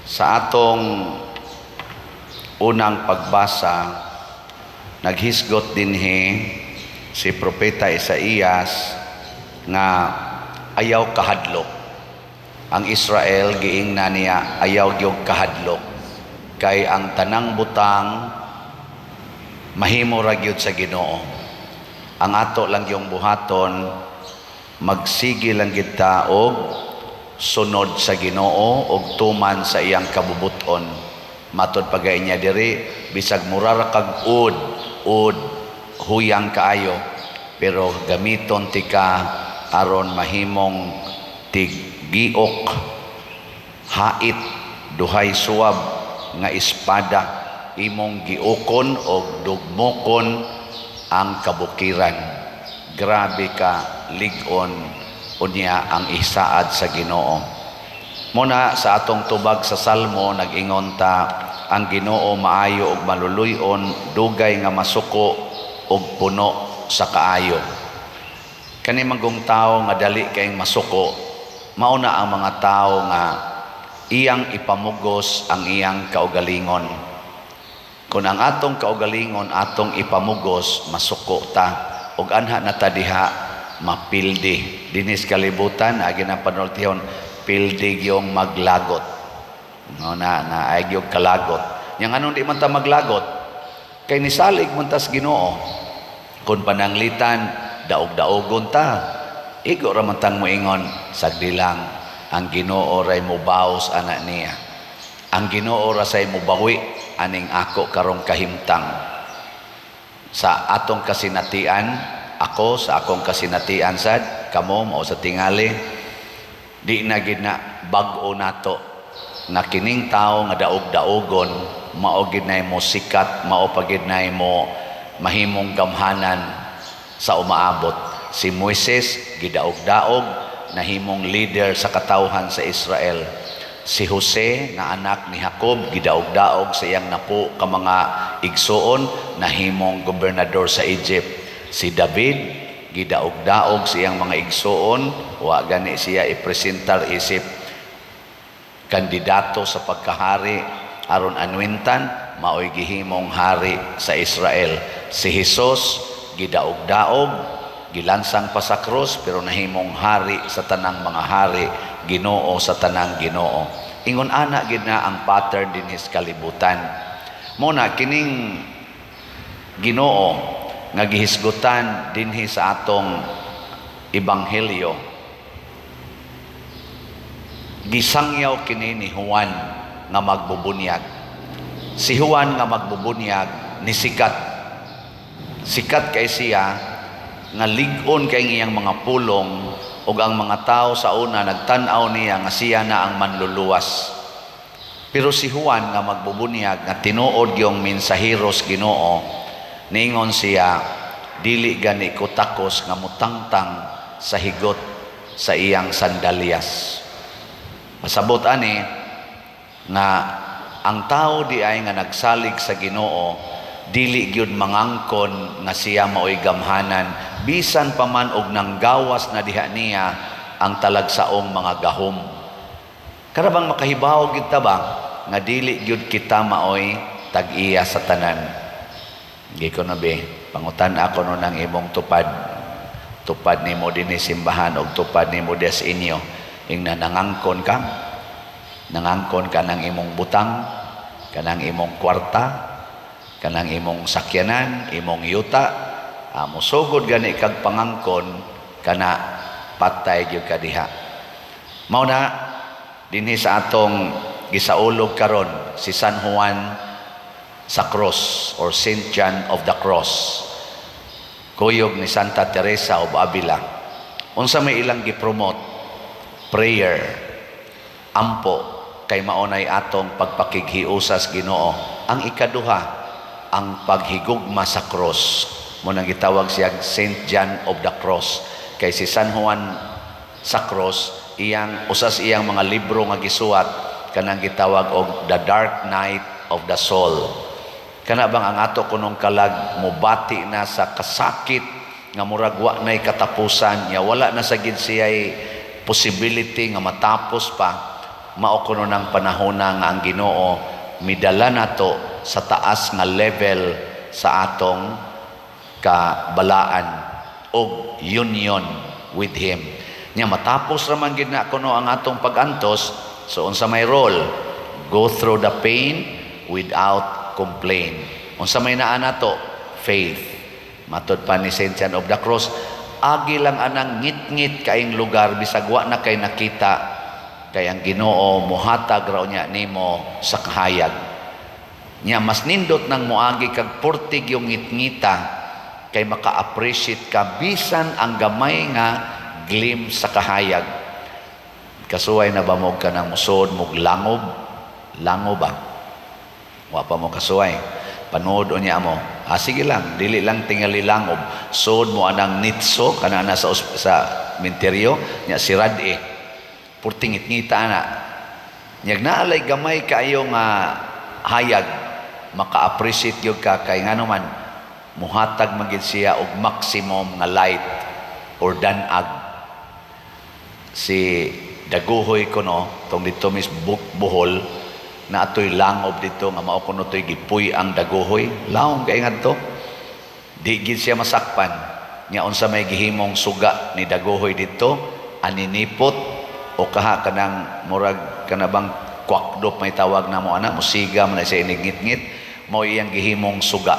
Sa atong unang pagbasa, naghisgot dinhi si Propeta Isaías nga ayaw kahadlok. Ang Israel, giingna niya, ayaw gyud kahadlok kay ang tanang butang mahimo ra gyud sa Ginoo. Ang ato lang yung buhaton, magsige lang gyud ta og sunod sa Ginoo og tuman sa iyang kabubuton. Matod pagay niya diri, bisag mura ra kag ud, ud huyang kaayo, pero gamiton tika aron mahimong tiggiok, hait, duhay suwab nga espada, imong giukon og dugmokon ang kabukiran. Grabe ka lig-on unya ang isaad sa Ginoo. Muna sa atong tubag sa Salmo, nag-ingon ta, ang Ginoo maayo ug maluluy-on, dugay nga masuko ug puno sa kaayo. Kani manggong tao nga dali kayong masuko, mao na ang mga tao nga iyang ipamugos ang iyang kaugalingon. Kung ang atong kaugalingon atong ipamugos, masuko ta ug anha na ta diha mapildi. Dinis kalibutan agi na panultihon, pildi yung maglagot. No na nga ay gyud kalagot. Yang anong di man ta maglagot? Kay nisalig man tas Ginoo. Kung pananglitan daog-daogon ta, igo ra man tang moingon, sagdi lang, ang Ginoo ray mobaos ana niya. Ang Ginoo ra say mobawi aning ako karong kahimtang. Sa atong kasinatian, ako sa akong kasinatian sad, kamo mao sa tingali, di na gid na bag-o nato nga kining tao nga daog-daogon mao gid nay mo sikat, mao pa gid nay mo mahimong gamhanan sa umaabot. Si Moises gidaog-daog, nahimong leader sa katawhan sa Israel. Si Jose nga anak ni Jacob, gidaog-daog sa iyang napo ka mga igsuon, nahimong gobernador sa Egypt. Si David gidaog-daog sa iyang mga igsuon, wa gani siya ipresentar isip kandidato sa pagkahari aron anwintan, maoy gihimong hari sa Israel. Si Jesus gidaog-daog, gilansang pa sa krus, pero nahimong hari sa tanang mga hari, Ginoo sa tanang Ginoo. Ingon ana gid na ang pattern dinhi sa kalibutan. Mo na kining Ginoo nga gihisgutan dinhi sa atong ebanghelyo, gisangyaw kini ni Juan nga magbubunyag. Si Juan nga magbubunyag ni sikat, sikat kay siya nga lig-on kay iyang mga pulong, ug ang mga tao sa una nagtan-aw niya nga siya na ang manluluwas. Pero si Juan nga magbubunyag nga tinuod yung mensaheros Ginoo, ningon siya, dili gani ko takos nga mutangtang sa higot sa iyang sandalyas. Pasabot ani nga ang tao di ay nga nagsalig sa Ginoo, dili gyud mangangkon nga siya maoy gamhanan, bisan pa man og nanggawas na diha niya ang talagsaong mga gahom. Karabang makahibaw gyud ta ba nga dili gyud kita maoy tag-iya sa tanan? Gi ko na be, pangutan ako no ng imong tupad. Tupad nimo dinhi simbahan og tupad nimo des inyo. Ingna nangangkon ka. Nangangkon ka ng imong butang, kanang imong kwarta, kanang imong sakyanan, imong yuta, musugod gani kag pangangkon kana, patay gyud ka diha. Mao na dinhi sa atong gisaulog karon, si San Juan sa Cross or Saint John of the Cross. Kuyog ni Santa Teresa of Avila. Unsa may ilang gipromote? Prayer. Ampo kay maunay atong pagpakighiusas Ginoo. Ang ikaduha, ang paghigugma sa cross. Mo nang gitawag siya Saint John of the Cross. Kay si San Juan sa Cross, iyang usas iyang mga libro nga gisuwat kanang gitawag og The Dark Night of the Soul. Kana bang ang ato kunong kalag mobati na sa kasakit nga murag wa nay katapusan, ya wala na sa gid siya'y possibility nga matapos pa. Mao kuno ng panahon nga ang Ginoo midala nato sa taas nga level sa atong kabalaan og union with Him. Nya matapos raman gid na kuno ang atong pag-antos, so unsa may role? Go through the pain without complaint. Unsa may naa nato? Faith. Matod pa ni Saint John of the Cross, agi lang anang ngit-ngit kaing lugar bisag wa na kay nakita, kay ang Ginoo mohatag raw niya nimo sa kahayag. Nya mas nindot nang moagi kag purtig yung ngit-ngita kay maka-appreciate ka bisan ang gamay nga glimpse sa kahayag. Kasuway na ba mo ka nang musod mog langob? Langob ba? Wa pa mo kasuway. Panood unya mo. Ah, sige lang, dili lang tingali langob. Sud mo anang nitso kana na sa sementeryo nya si Rad eh. Purting ngit-ngita ana. Nyag naalay gamay kaayo nga hayag, maka-appreciate gyud ka kay ngano man muhatag man gid siya og maximum nga light or danag. Si Dagohoy kuno tong dito mis Bohol na atoy langob dito nga mao kuno toy gipuy ang Dagohoy, lawom kay ngadto, di gid siya masakpan. Nya unsa may gihimong suga ni Dagohoy dito? Aninipot o kaha kanang murag kanabang kwakdop may tawag na mo ana, musiga man na siya inigngit-ngit, mao iyang gihimong suga.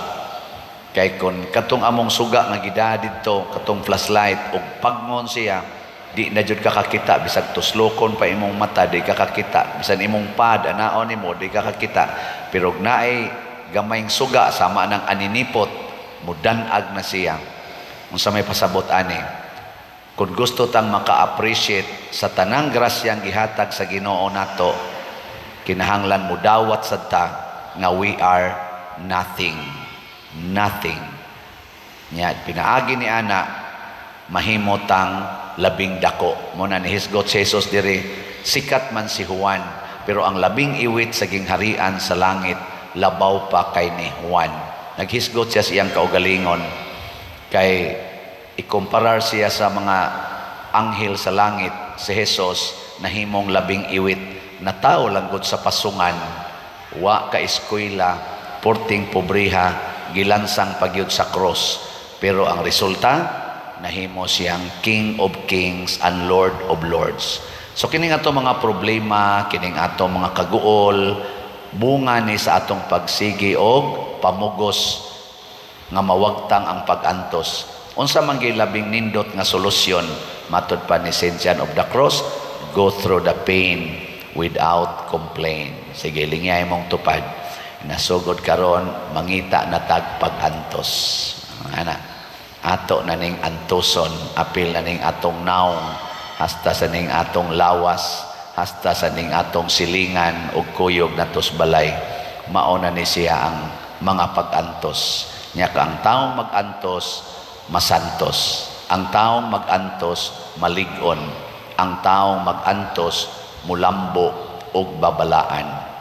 Kay kon katong among suga nga gida didto, katong flashlight, og pagngon siya, di na jud ka kakita. Bisag tuslokon pa imong mata, di ka kakita. Bisan imong pad anaon nimo, di ka kakita. Pero og naay gamayng suga sama ng aninipot, mudanag na siya. Unsa may pasabot ani? Kung gusto tang maka-appreciate sa tanang grasyang gihatag sa Ginoo nato, kinahanglan mudawat sad ta nga we are nothing, nothing. Nya pinaagi ni ana mahimo tang labing dako. Mo na nihisgot si Jesus diri, sikat man si Juan, pero ang labing iwit sa gingharian sa langit labaw pa kay ni Juan. Naghisgot siya sa iyang kaugalingon kay ikumparar siya sa mga anghel sa langit. Si Jesus nahimong labing iwit na tao lang gud sa pasungan, wa ka eskwela, porting pobriha, gilansang pagyud sa cross, pero ang resulta nahimo siyang King of Kings and Lord of Lords. So kining ato mga problema, kining ato mga kaguol, bunga ni sa atong pagsigi og pamugos nga mawagtang ang pag-antos. Unsa man gyud labing nindot nga solusyon? Matod pa ni Saint John of the Cross, go through the pain without complaint. Sige, lingyay mong tupad. Nasugod karon, mangita na tag pag-antos. Ana, ato na ning antuson, apil na ning atong naong, hasta sa ning atong lawas, hasta sa ning atong silingan ug kuyog natos balay. Mao na ni siya ang mga pag-antos. Nya ka ang taong mag-antos, masantos. Ang taong mag-antos, malig-on. Ang taong mag-antos, mulambo ug babalaan.